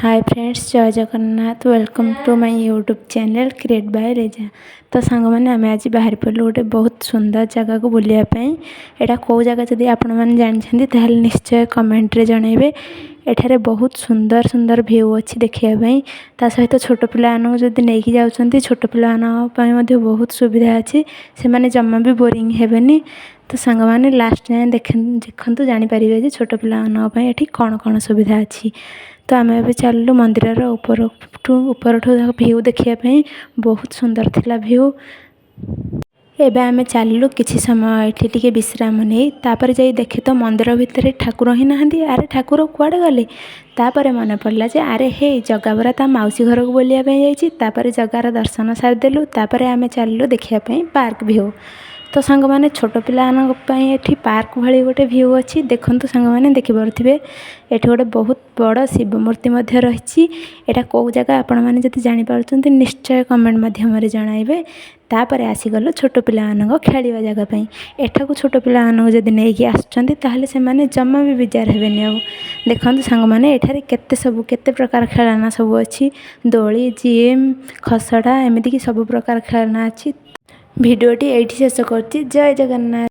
Hi friends, Jay Jagannath. Welcome to my YouTube channel Create by Reza. ତ ସାଙ୍ଗମାନେ, ଆମେ ଆଜି ବାହାରି ପଡ଼ିଲୁ ଗୋଟେ ବହୁତ ସୁନ୍ଦର ଜାଗାକୁ ବୁଲିବା ପାଇଁ। ଏଇଟା କେଉଁ ଜାଗା, ଯଦି ଆପଣମାନେ ଜାଣିଛନ୍ତି, ତାହେଲେ ନିଶ୍ଚୟ କମେଣ୍ଟରେ ଜଣାଇବେ। ଏଠାରେ ବହୁତ ସୁନ୍ଦର ସୁନ୍ଦର ଭ୍ୟୁ ଅଛି ଦେଖିବା ପାଇଁ। ତା ସହିତ ଛୋଟ ପିଲାମାନଙ୍କୁ ଯଦି ନେଇକି ଯାଉଛନ୍ତି, ଛୋଟ ପିଲାମାନଙ୍କ ପାଇଁ ମଧ୍ୟ ବହୁତ ସୁବିଧା ଅଛି। ସେମାନେ ଜମା ବି ବୋରିଂ ହେବେନି। ତ ସାଙ୍ଗମାନେ, ଲାଷ୍ଟ ଯାଏଁ ଦେଖନ୍ତୁ, ଜାଣିପାରିବେ ଯେ ଛୋଟ ପିଲାମାନଙ୍କ ପାଇଁ ଏଠି କ'ଣ କ'ଣ ସୁବିଧା ଅଛି। ତ ଆମେ ଏବେ ଚାଲିଲୁ ମନ୍ଦିରର ଉପରଠୁ ଭ୍ୟୁ ଦେଖିବା ପାଇଁ। ବହୁତ ସୁନ୍ଦର ଥିଲା ଭ୍ୟୁ। ଏବେ ଆମେ ଚାଲିଲୁ କିଛି ସମୟ ଏଠି ଟିକେ ବିଶ୍ରାମ ନେଇ, ତାପରେ ଯାଇ ଦେଖେ ତ ମନ୍ଦିର ଭିତରେ ଠାକୁର ହିଁ ନାହାନ୍ତି। ଆରେ, ଠାକୁର କୁଆଡ଼େ ଗଲେ? ତାପରେ ମନେ ପଡ଼ିଲା ଯେ ଆରେ ହେ, ଜଗା ପରା ତା ମାଉସୀ ଘରକୁ ବୁଲିବା ପାଇଁ ଯାଇଛି। ତାପରେ ଜଗାର ଦର୍ଶନ ସାରିଦେଲୁ। ତାପରେ ଆମେ ଚାଲିଲୁ ଦେଖିବା ପାଇଁ ପାର୍କ ଭ୍ୟୁ। ତ ସାଙ୍ଗମାନେ, ଛୋଟ ପିଲାମାନଙ୍କ ପାଇଁ ଏଠି ପାର୍କ ଭଳି ଗୋଟେ ଭ୍ୟୁ ଅଛି। ଦେଖନ୍ତୁ ସାଙ୍ଗମାନେ, ଦେଖିପାରୁଥିବେ, ଏଠି ଗୋଟେ ବହୁତ ବଡ଼ ଶିବ ମୂର୍ତ୍ତି ମଧ୍ୟ ରହିଛି। ଏଇଟା କେଉଁ ଜାଗା, ଆପଣମାନେ ଯଦି ଜାଣିପାରୁଛନ୍ତି, ନିଶ୍ଚୟ କମେଣ୍ଟ ମାଧ୍ୟମରେ ଜଣାଇବେ। ତାପରେ ଆସିଗଲୁ ଛୋଟ ପିଲାମାନଙ୍କ ଖେଳିବା ଜାଗା ପାଇଁ। ଏଠାକୁ ଛୋଟ ପିଲାମାନଙ୍କୁ ଯଦି ନେଇକି ଆସୁଛନ୍ତି, ତାହେଲେ ସେମାନେ ଜମା ବି ବିଜାର ହେବେନି। ଆଉ ଦେଖନ୍ତୁ ସାଙ୍ଗମାନେ, ଏଠାରେ କେତେ ସବୁ, କେତେ ପ୍ରକାର ଖେଳନା ସବୁ ଅଛି। ଦୋଳି, ଜିମ୍, ଖସଡ଼ା, ଏମିତିକି ସବୁ ପ୍ରକାର ଖେଳନା ଅଛି। ଭିଡ଼ିଓଟି ଏଇଠି ଶେଷ କରୁଛି। ଜୟ ଜଗନ୍ନାଥ।